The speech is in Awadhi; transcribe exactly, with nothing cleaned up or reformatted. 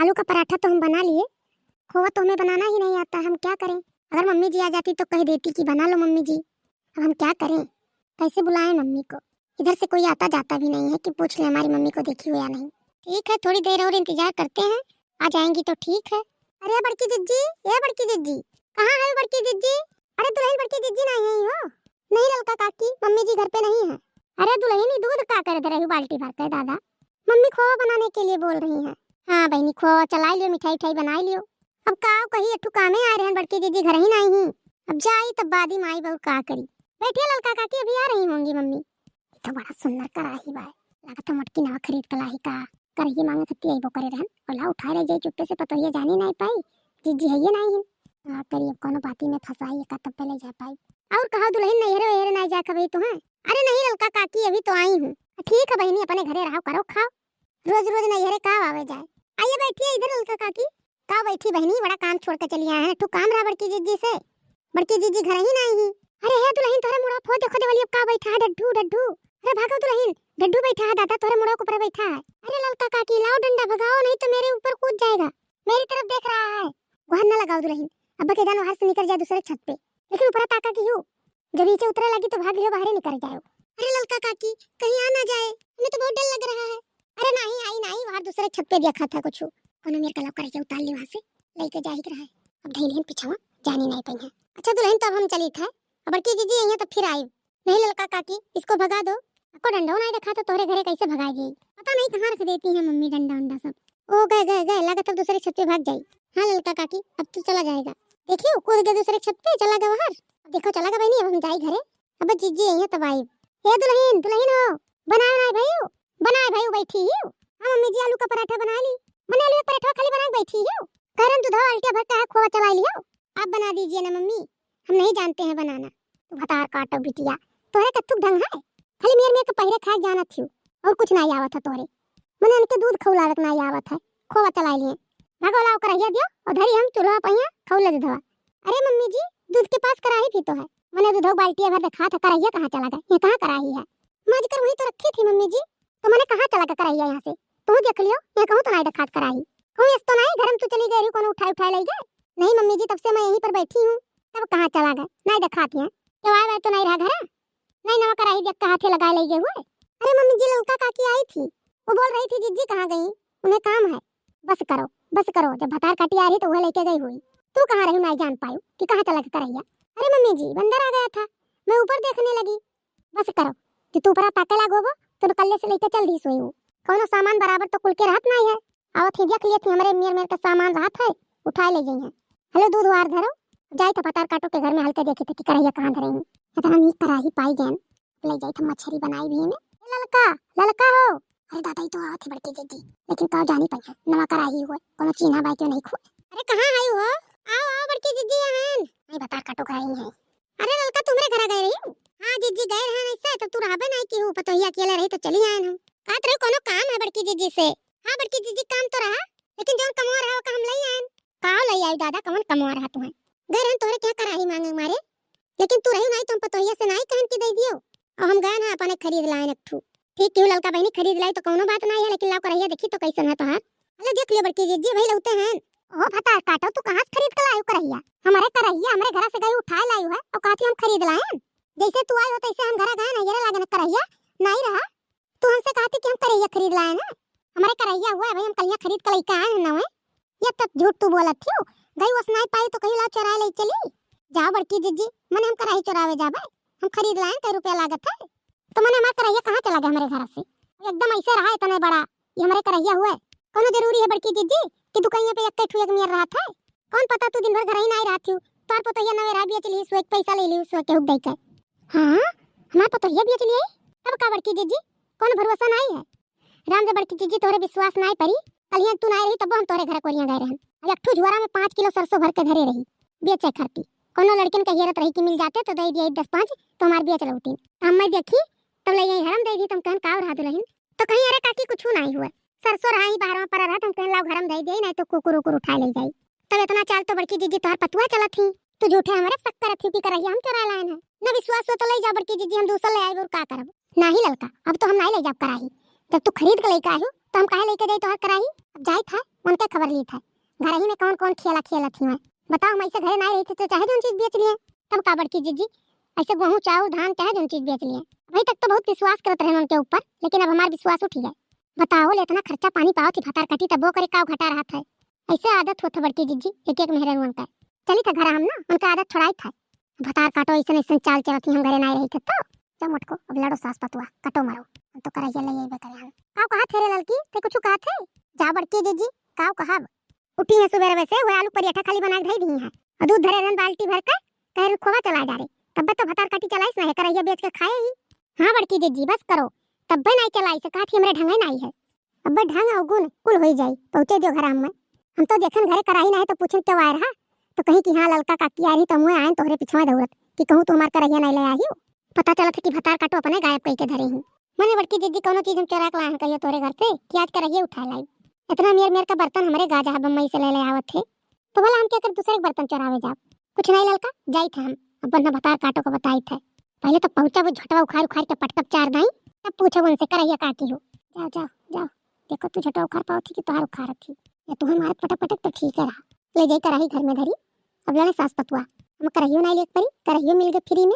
आलू का पराठा तो हम बना लिए, खोवा तो हमें बनाना ही नहीं आता, हम क्या करें? अगर मम्मी जी आ जाती तो कह देती कि बना लो मम्मी जी, अब हम क्या करें, कैसे बुलाएं मम्मी को? इधर से कोई आता जाता भी नहीं है कि पूछ ले हमारी मम्मी को देखी हो या नहीं। ठीक है, थोड़ी देर और इंतजार करते हैं, आ जाएंगी तो ठीक है। अरे बड़की जिज्जी, ए बड़की जिज्जी, कहाँ है बड़की जिज्जी? अरे दुलहिन, बड़की जिज्जी नहीं आई हो? नहीं ललका काकी, मम्मी जी घर पे नहीं है। अरे दुलहिन, ई दूध का करे दे रही बाल्टी भर के दादा? मम्मी खोवा बनाने के लिए बोल रही हैं। हाँ बहिनी, खोवा चलाई लियो, मिठाई उठाई बनाई लियो। अब का कही, एक ठो कामे आए रहन, बड़की जिज्जी घर ही नहीं ही। अब जाई तब बादी माई बहू का करी। बैठिए ललका काकी, अभी आ रही होंगी मम्मी। ई तो बड़ा सुंदर कराही बाय, लागत है मोटकी नवा खरीद के लाही का। करही मांगे खत्ती अइबो करे रहन, और ला उठाए रह जाई चुप्पे से, पतोहिया जानी नहीं पाई, जिज्जी है ये नहीं है। का करी, अब कोनो बाती में फंसाई का तब पे ले जा पाई। और कहा दुलहिन, नैहरे वैहरे नहीं जा कभी तू है? अरे नहीं ललका काकी, अभी तो आई हूँ। ठीक है बहिनी, अपने घरे रहो, करो खाओ, रोज रोज नैहरे का आवे जाए। आइए बैठिए इधर ललका काकी। का बैठी बहिनी, बड़ा काम छोड़ के चली आए हैं, ठू काम रहा बड़की जिज्जी से, बड़की जिज्जी घर ही नहीं ही। अरे हे दुलहिन, तोहरे मुड़ा फो देखो देवली, अब का बैठा है डड्डू डड्डू। अरे भागो दुलहिन, डड्डू बैठा है दादा, तोहरे मुड़ा के ऊपर बैठा है। अरे ललका काकी, लाओ डंडा, भगाओ, नहीं तो मेरे ऊपर कूद जाएगा, मेरी तरफ देख रहा है। वहां न लगाओ दुलहिन, अब के जान बाहर से निकल जाए दूसरे छत पे, लेकिन ऊपर ताका की हूँ, जब नीचे उतरे लगी तो भाग लियो, बाहर ही निकल जाओ। अरे ललका काकी, कहीं आ ना जाए, हमें तो बहुत डर लग रहा है। अरे नहीं आई नहीं, बाहर दूसरे छत पे देखा था कुछ, कोनो मेर कलाव करके उतार ली वहां से, लेके जा ही रहा है। अब धैलियन पिछवा जानी नहीं पाई है। अच्छा दुलहिन, तो अब हम चली था, अब बड़की जिज्जी आई है तो फिर आई। नहीं ललका काकी, इसको भगा दो। आपको डंडा नहीं रखा तो तोहरे घरे कैसे भगाई जाई? पता नहीं कहाँ रख देती है मम्मी डंडा उंडा सब। ओ गए गए गए, लगा तब दूसरे छत पे भाग जाई। हाँ ललका काकी, अब तो चला जाएगा। देखियो कूद गए दूसरे छत पे, चला गया बाहर। अब देखो चला गया बहनी, अब हम जाई घरे। अब जिज्जी आई है तब आई। हे दुलहिन, दुलहिन हो, बनाए बनाए भाई, बनाए भाई बैठी ही। हाँ मम्मी जी, आलू का पराठा बना ली। मने आलू का पराठा खाली बना के बैठी ही। करन दूधवा बाल्टिया भर का है, खोवा चला लियो। आप बना दीजिए ना मम्मी, हम नहीं जानते हैं बनाना। तू भतार काटो बिटिया, तोहरे कत्थुक ढंग है, खाली मेर मेर के पहिरे खाए जानत हियो, और कुछ नहीं आवत है तोहरे। मने उनके दूध खौलावे के नहीं आवत है, खोवा चला लिए। भागो लाओ करहिया दियो और धरी हम चूल्हा पहिया खौले दूधवा। अरे मम्मी जी, दूध के पास कराही भी तो है। मने दूधो बाल्टिया भर देखा था, करहिया कहाँ चला गया? ये कहाँ कराही है? माज कर वहीं तो रखी थी मम्मी जी, तो मने कहाँ चला गया करहिया यहाँ से? तू देख लियो, यहाँ कहूँ तो नहीं देखात कराही। कहूँ यस तो नहीं, घर में तू चली गई रही, कोनो उठाए उठाए ले गए? नहीं मम्मी जी, तब से मैं यहीं पर बैठी हूँ, तब कहाँ चला गए? नहीं देखात यहाँ, क्यों आए गए तो नहीं रहा घर? नहीं नवा कराही देख के हाथे लगाए ले गए हुए। अरे मम्मी जी, ललका काकी आई थी, वो बोल रही थी जिज्जी कहाँ गई, उन्हें काम है। बस करो, बस करो, जब भतार काटी आ रही तो वह लेके गई हुई। तू कहाँ रही, नहीं जान पायो कि कहाँ चला के करहिया। अरे मम्मी जी, बंदर आ गया था, मैं ऊपर देखने लगी। बस करो, जो तू ऊपरा ताके लागो वो, तो कल्ले से लेके चल दी सोई वो। कौनो सामान बराबर तो कुल के रहत नहीं है। आवत ही देख लिए थी, हमरे मेर मेर का सामान रहत है, उठाए ले जाइए। हेलो, दूध वार धरो, जाई था भतार काटो के घर में हल्के देखी थे कि करहिया कहाँ धरे हैं। इतना नीक कराही पाई गैन, ले जाई था मछरी बनाई भी में। ए ललका, ललका हो। अरे दादा, ई तो आवत ही बड़की जिज्जी, लेकिन का जानी पाई है, नवा कराही हुए, कोनो चीन्हा बाई क्यों नहीं खुए। अरे कहाँ है वो? आओ, आओ बड़की जिज्जी, यहाँ हैं। नहीं, भतार काटो घर ही है। अरे ललका, तुमरे घर गए रही? हाँ जिज्जी, गए रहे ऐसे, तो तू रहबे नहीं की हूँ, पतोहिया अकेले रही तो चली आए हम। कहत रही कोनो काम है बड़की जिज्जी से। हाँ बड़की जिज्जी, काम तो रहा, लेकिन जौन कमवा रहा वो का हम ले आए। का ले आए दादा, कौन कमवा रहा तुम्हें? गए रहन तोहरे क्या कराही मांगे मारे, लेकिन तू रही नहीं तो हम पतोहिया से नहीं कहन की दे दियो। और हम गए ना अपने खरीद लाए एक ठू। ठीक क्यों ललका बहनी, खरीद लाई तो कौनो बात नहीं है, लेकिन लाओ करहिया देखी तो कैसन है तोहार। अरे देख लियो बड़की जिज्जी, भाई लौते हैं। ओ भतार काटो, तू कहाँ से खरीद के लायो करहिया? हमारे करहिया हमारे घर से गई उठाए लायो है और कहती हम खरीद लाए। जैसे तू आयो तैसे हम घर गए ना, ये लागे ना करहिया नहीं रहा। तू हमसे कहती कि हम करहिया खरीद लाए ना, हमारे करहिया हुआ है भाई, हम कलिया खरीद के लेके आए हैं ना। ये तब झूठ तू बोलत थी, गई वस नहीं पाई तो कहीं ला चुराए ले चली। जाओ बड़की जिज्जी, मने हम कराही चुरावे जाबे, हम खरीद लाए, कई रुपया लागत है। तो मने हमार करहिया कहाँ चला गया हमारे घर से? एकदम ऐसे रहा इतने बड़ा, ये हमारे करहिया हुए। कोनो जरूरी है बड़की जिज्जी कि दुकैया पे एक ठू एक मियर रहत है? कौन पता तू दिन भर घर ही नहीं रहती हो, तोर पतोहिया नवे रहा बेच ली, सो एक पैसा ले ली, सो के हुक दे के। हाँ, हमार पतोहिया बेच लिए, तब का बड़की जिज्जी, कौन भरोसा नहीं है? राम जे बड़की जिज्जी तोहरे विश्वास नाय परी, कलिया तू नाय रही तब हम तोहरे घर कोरिया गए रहन। अब एक ठू झुआरा में पाँच किलो सरसों भर के धरे रही, बेचे खरती। कोनो लड़किन के हेरत रही कि मिल जाते तो दे दिए दस पाँच, तो हमार बेच लौटी। तो हम मैं देखी, तब ले यही हरम दे दी, तुम कहन का रहा दुलहिन? तो कहीं अरे काकी कुछ नाय हुआ, सरसों रहा ही बाहर में पड़ा रहा, तुम कहन लाओ घर में दे दिए, नहीं तो कुकुर उकुर उठा ले जाई। तब इतना चाल तो बड़की जिज्जी तोहर पतुआ चलत ही, तू झूठे हमरे शक करत ही कि करहिया हम चुरा लायन है। न विश्वास हो तो ले जाओ बड़की जिज्जी, हम दूसर ले आए और का करब? नाही ललका, अब तो हम नाही ले जाब कराही। जब तू खरीद के लेके आए हो, तो हम काहे लेके जाई तोहर कराही? अब जाई था, उनके खबर ली था। घर ही में कौन कौन खेला खेलत ही हैं। बताओ, हम ऐसे घरे नाहीं रही थे तो चाहे जौन चीज बेच लिए। तब का बड़की जिज्जी, ऐसे गेहूं, चाउर, धान, चाहे जौन चीज बेच लिए। अभी तक तो बहुत विश्वास करत रहे उनके ऊपर, लेकिन अब हमार विश्वास उठ गया। बताओ ले, इतना खर्चा पानी पावत ही भतार काटी, तब वो करे का घाटा रहत है। ऐसे आदत होत है बड़की जिज्जी एक एक मेहरारुअन का। चली था घर हम ना, उनका आदत छोड़ाई था। भतार काटो, ऐसन ऐसन चाल चलत ही हम घरे नाहीं रही थे तो। जा मोटको, अब लड़ो सास पतुआ, कटो मरो, हम तो करहिया ले अइबे करे हम। का कहा थे रे ललकी, ते कुछ कहा थे? जा बड़की जिज्जी, का कहब? उठी है सुबेरे से, वो आलू पराठा खाली बना के धई दी है, और दूध धरे रहन बाल्टी भर के, कह रही खोवा चला जा रे। तब्बे तो भतार काटी चलाइस ना है, करहिया बेच के खाए ही। हाँ बड़की जिज्जी, बस करो, तब्बे नाहीं चलाइस, कहा थी हमरे ढंगे नाहीं है। अब्बे ढंग और गुण कुल होई जाई, पहुँचे दियो घर हम। हम तो देखन घरे कराही नाहीं तो पूछन क्यों आए रहा, तो कहीं कि हाँ ललका काकी आ रही तो मुँह आयन तोहरे पिछवा दौड़त कि कहूँ तू हमार करहिया नाहीं ले आई हो। पता चलत है कि भतार काटो अपने गायब कई के धरे ही। मने बड़की जिज्जी कौनो चीज हम चोरा के लाए हैं कहियो तोरे घर से कि आज करहिया उठा लाई। इतना मेर मेर का बर्तन हमरे गाजा है बम्बई से ले ले आवत है, तो भला हम क्या कर दूसरे के बर्तन चोरावे जाब? कुछ नाहीं ललका, जाई थे हम, अब ना भतार काटो को बताई थे। पहले तो पहुँचा वो झटवा उखाड़ उखाड़ के पटकब चार दाई, तब पूछब उनसे करहिया का की हो। जाओ जाओ जाओ, देखो तू झटवा उखाड़ पावत ही कि तोहार उखाड़त ही। या तू हमारे पटक पटक तो ठीक है रहा, ले जाई कराही घर में धरी। अब लड़े सास पतुआ, हम करहियो नाहीं लेके परी, करहियो मिल गए फ्री में।